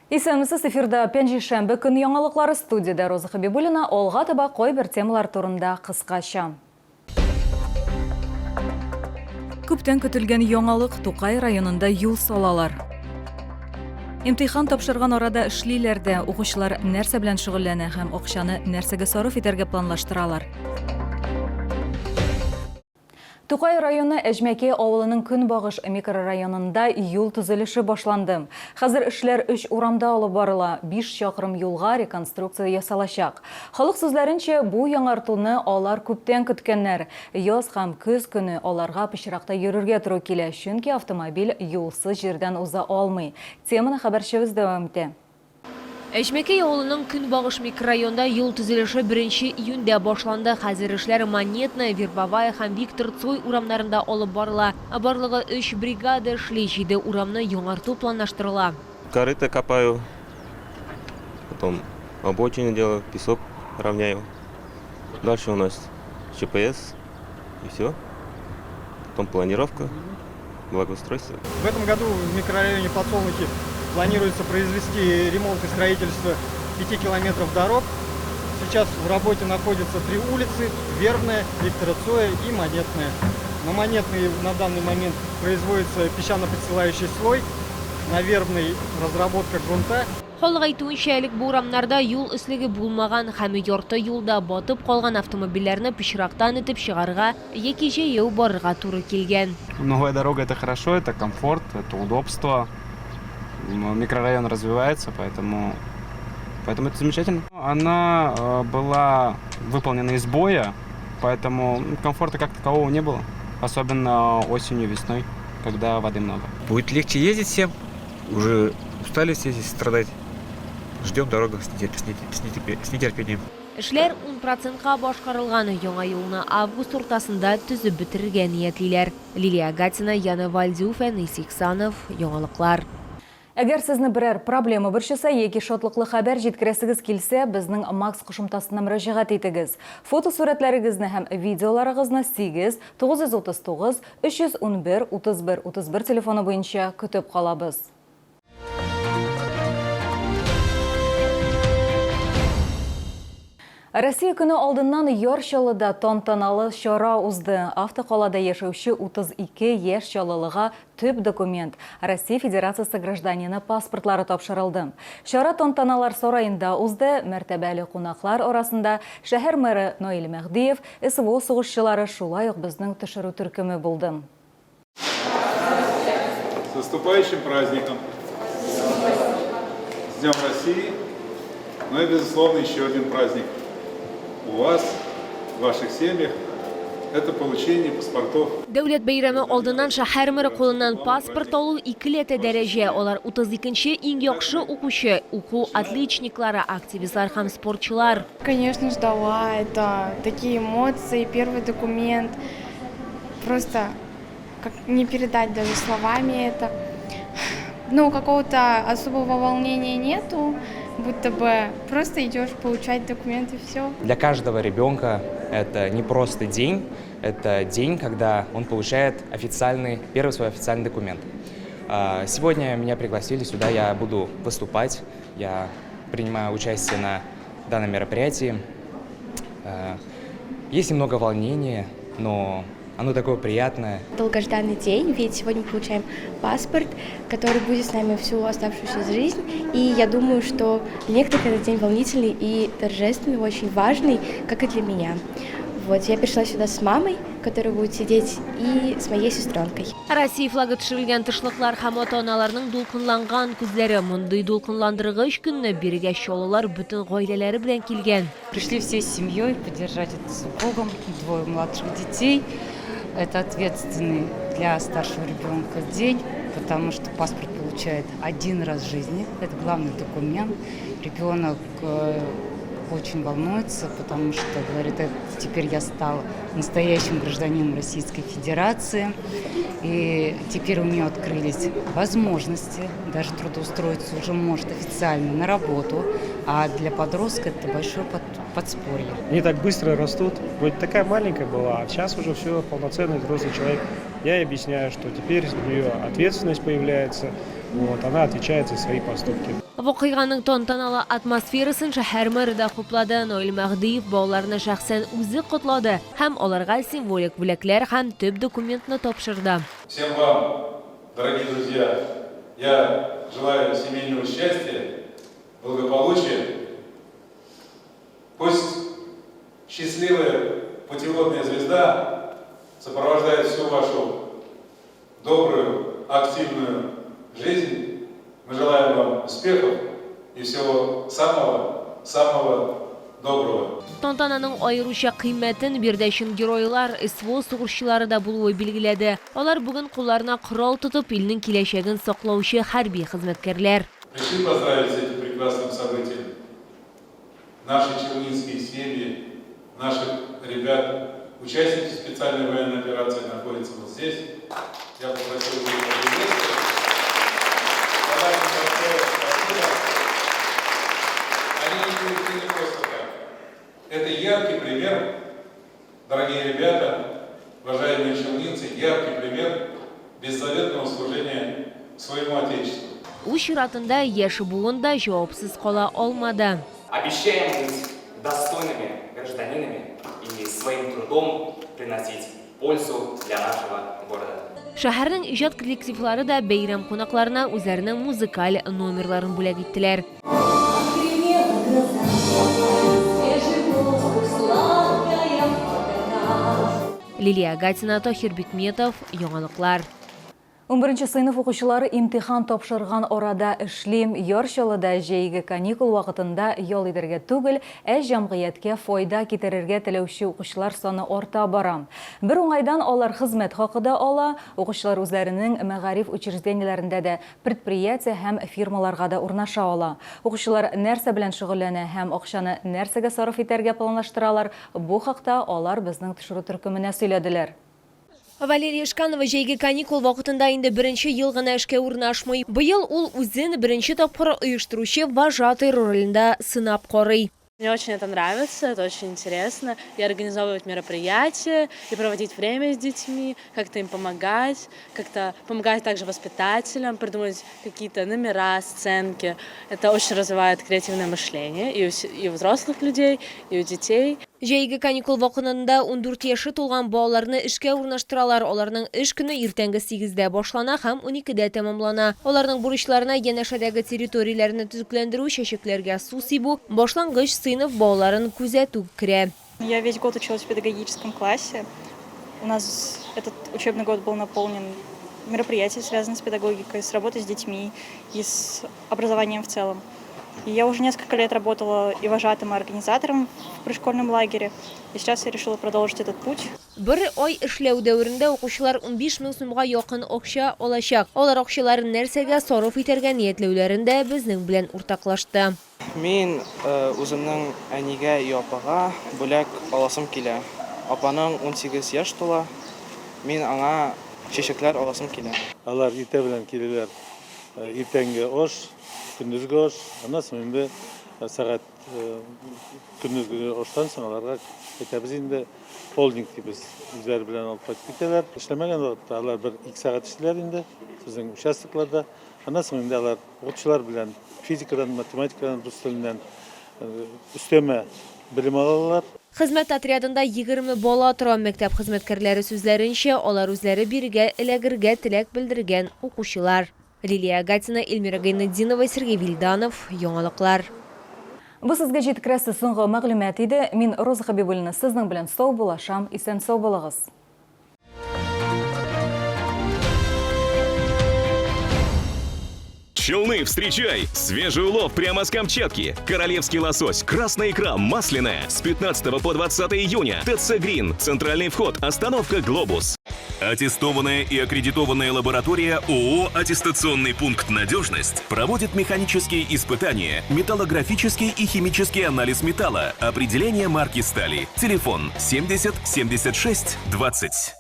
Исәнмесез, эфирда пәнҗешәмбе көн яңалыклары, студиядә Роза Хәбибуллина. Алга таба кайбер темалар турында кыскача. Күптән көтелгән яңалык, Тукай районында юл салалар. Имтихан тапшырган арада эшлиләр дә, укучылар нәрсә белән шөгыльләнә һәм акчаны нәрсәгә сарыф итәргә планлаштыралар? Тукай районы Әҗмәкәй авылының Көнбагыш микрорайонында юл төзелеше башланды. Хәзер эшләр өч урамда алып барыла, биш чакрым юлга реконструкция ясалачак. Халык сүзләренчә, бу яңартуны алар күптән көткәннәр. Яз һәм көз көне аларга пычракта йөрергә туры килә, чөнки автомобиль юлсыз җирдән уза алмый. Теманы хәбәрчебез дәвам итә. Әҗмәкәй авылының Көнбагыш микрорайонында юл төзелеше беренче июньдә башланды. Хәзер эшләр Монетная, Вербовая һәм Виктор Цой урамнарында алып барыла. Барлыгы өч бригада эшли, җиде урамны яңарту планлаштырыла. Корыто копаю, потом обочину делаю, песок равняю. Дальше у нас ЧПС и все. Потом планировка, благоустройство. В этом году в микрорайоне Подсолнухи планируется произвести ремонт и строительство 5 километров дорог. Сейчас в работе находятся 3 улицы: Вербная, Виктора Цоя и Монетная. На Монетной на данный момент производится песчано-подстилающий слой, на Вербной разработка грунта. Халык әйтүенчә, элек бу урамнарда юл өслеге булмаган һәм ярты юлда батып калган автомобильләрне пычрактан этеп чыгарырга яки җәяү барырга туры килгән. Новая дорога это хорошо, это комфорт, это удобство. Микрорайон развивается, поэтому это замечательно. Она была выполнена из боя, поэтому комфорта как такового не было, особенно осенью, весной, когда воды много. Будет легче ездить всем, уже устали все здесь страдать. Ждем дорогу с нетерпением. Эшләр 10 процентка башкарылган. Яңа юлны август уртасында төзеп бетерергә ниятлиләр. Лилия Гатина, Яна Вальдюф, Әнис Ихсанов. Яңалыклар. Әгәр сезне берәр проблема борчыса яки шатлыклы хәбәр җиткерәсегез килсә, безнең Макс кушымтасына мөрәҗәгать итегез. Фотосурәтләрегезне һәм видеоларыгызны 8 939 311 31 31 телефоны буенча көтеп калабыз. Россия көне алдыннан Яр Чаллыда тантаналы чара узды. Автокалада яшәүче 32 яшь чаллылыга төп документ, Россия Федерациясе гражданины паспортлары тапшырылды. Чара Тантаналар сараенда узды. Мәртәбәле кунаклар арасында шәһәр мэры Наил Мәһдиев, СВО сугышчылары, шулай ук безнең төшерү төркеме булды. С наступающим праздником! С Днем России! Ну и, безусловно, еще один праздник у вас, в ваших семьях. Это получение паспортов. Дәүләт бәйрәме алдыннан шәһәр мэры кулыннан паспорт алу икеләтә дәрәҗә. Алар 32 нче иң яхшы укучы, уку отличниклары, активистлар һәм спортчылар. Конечно, ждала. Это такие эмоции, первый документ. Просто как не передать даже словами это. Ну, какого-то особого волнения нету, будто бы просто идешь получать документы, все. Для каждого ребенка это не просто день, это день, когда он получает первый свой официальный документ. Сегодня меня пригласили сюда, я буду выступать, я принимаю участие на данном мероприятии. Есть немного волнения, но оно такое приятное. Долгожданный день, ведь сегодня мы получаем паспорт, который будет с нами всю оставшуюся жизнь. И я думаю, что для некоторых этот день волнительный и торжественный, очень важный, как и для меня. Я пришла сюда с мамой, которая будет сидеть, и с моей сестренкой. Россия флагы төшерелгән тышлыклар һәм ата-аналарның дулкынланган күзләре. Мондый дулкынландыргыч көнне бирегә чаллылар бөтен гаиләләре белән килгән. Пришли всей семьей поддержать это супругом, двое младших детей. Это ответственный для старшего ребенка день, потому что паспорт получает один раз в жизни. Это главный документ. Ребенок очень волнуется, потому что говорит, это теперь я стал настоящим гражданином Российской Федерации. И теперь у нее открылись возможности, даже трудоустроиться уже может официально на работу, а для подростка это большое подспорье. Они так быстро растут, вроде такая маленькая была, а сейчас уже все, полноценный взрослый человек. Я ей объясняю, что теперь у нее ответственность появляется. Вот, она отвечает за свои поступки. Вакыйганың тантаналы атмосферасын шәһәр мэры да хуплады. Наил Мәһдиев балаларны шәхсән үзе котлады һәм аларга символик бүләкләр һәм төп документны тапшырды. Всем вам, дорогие друзья, я желаю семейного счастья, благополучия. Пусть счастливая путеводная звезда сопровождает всю вашу добрую, активную жизнь. Мы желаем вам успехов и всего самого, самого доброго. Тантананың аеруча кыйммәтен биредә чын геройлар, СВО сугышчылары да булуы билгеләде. Алар бүген кулларына корал тотып, илнең киләчәген саклаучы хәрби хезмәткәрләр. Пришли поздравить с этим прекрасным событием наши челнинские семьи, наших ребят, участники специальной военной операции находятся вот здесь. Я попросил их поприветствовать. Сказать им большое спасибо. Они не пришли не просто так. Это яркий пример, дорогие ребята, уважаемые челнинцы, яркий пример беззаветного служения своему Отечеству. Үз чиратында яшь буын да җавапсыз кала алмады. Обещаем быть достойными гражданинами и своим трудом приносить пользу для нашего города. Шәһәрнең иҗат коллективлары да бәйрәм кунакларына үзләренең музыкаль номерларын бүләк иттеләр. Гремела гроза, свежий воздух, сладкая погода. Лилия Гатина, Таһир Бикметов, Яңалыклар. 11 сыйныф укучылары имтихан тапшырган арада эшли. Яр Чаллыда җәйге каникул вакытында ял итәргә түгел, ә җәмгыятькә файда китерергә теләүче укучылар саны арта бара. Бер уңайдан алар хезмәт хакы да ала. Укучылар үзләренең мәгариф учреждениеләрендә дә, предприятие һәм фирмаларга да урнаша ала. Укучылар нәрсә белән шөгыльләнә һәм акчаны нәрсәгә сарыф итәргә планлаштыралар, бу хакта алар безнең төшерү төркеменә сөйләделәр. Валерия Ишканова җәйге каникул вакытында инде беренче ел гына эшкә урнашмый. Быел ул үзен беренче тапкыр оештыручы вожатый ролендә сынап карый. Мне очень это нравится, это очень интересно. И организовывать мероприятия, и проводить время с детьми, как-то им помогать, как-то помогать также воспитателям, придумывать какие-то номера, сценки. Это очень развивает креативное мышление и у взрослых людей, и у детей. Җәйге каникул вакытында 14 яше тулган балаларны эшкә урнаштыралар. Аларның эш көне иртәнге 8дә башлана һәм 12дә тәмамлана. Аларның бурычларына янәшәдәге территорияләрне төзекләндерү, чәчәкләргә су сибү, башлангыч сыйныф балаларын күзәтү керә. Я весь год училась в педагогическом классе. У нас этот учебный год был наполнен мероприятий, связанных с педагогикой, с работой с детьми и с образованием в целом. И я уже несколько лет работала и вожатым, и организатором в пришкольном лагере. И сейчас я решила продолжить этот путь. Бер ай эшләү дәверендә укучылар 15 мең сумга якын акча алачак. Алар акчаларын нәрсәгә сарыф итәргә ниятләүләрен дә безнең белән уртаклашты. Мин үземнең әнигә и апага бүләк аласым килә. Апаның 18 яшь тула, мин аңа чәчәкләр аласым килә. Алар иртә белән киләләр, иртәнге аш, көндезге аш, аннан соң инде сәгать көндезге аштан соң аларга әйтәбез инде полдник дибез, үзләре белән алып кайтып китәләр. Эшләмәгән вакытта алар бер-ике сәгать эшлиләр инде безнең участокларда. Аннан соң инде алар укытучылар белән физикадан, математикадан, рус теленнән өстәмә белем алалар. Хезмәт отрядында 20 бала тора. Мәктәп хезмәткәрләре сүзләренчә, алар үзләре бирегә эләгергә теләк белдергән укучылар. Лилия Гатина, Эльмира Гайнетдинова, Сергей Вильданов. Яңалыклар. Бу сезгә җиткерәсе соңгы мәгълүмат иде. Мин Роза Хәбибуллина сезнең белән саубуллашам. Исән-сау булыгыз. Челны, встречай! Свежий улов прямо с Камчатки. Королевский лосось, красная икра, масляная. С 15 по 20 июня. ТЦ Грин. Центральный вход. Остановка Глобус. Аттестованная и аккредитованная лаборатория ООО «Аттестационный пункт Надежность» проводит механические испытания, металлографический и химический анализ металла, определение марки стали. Телефон 70 76 20.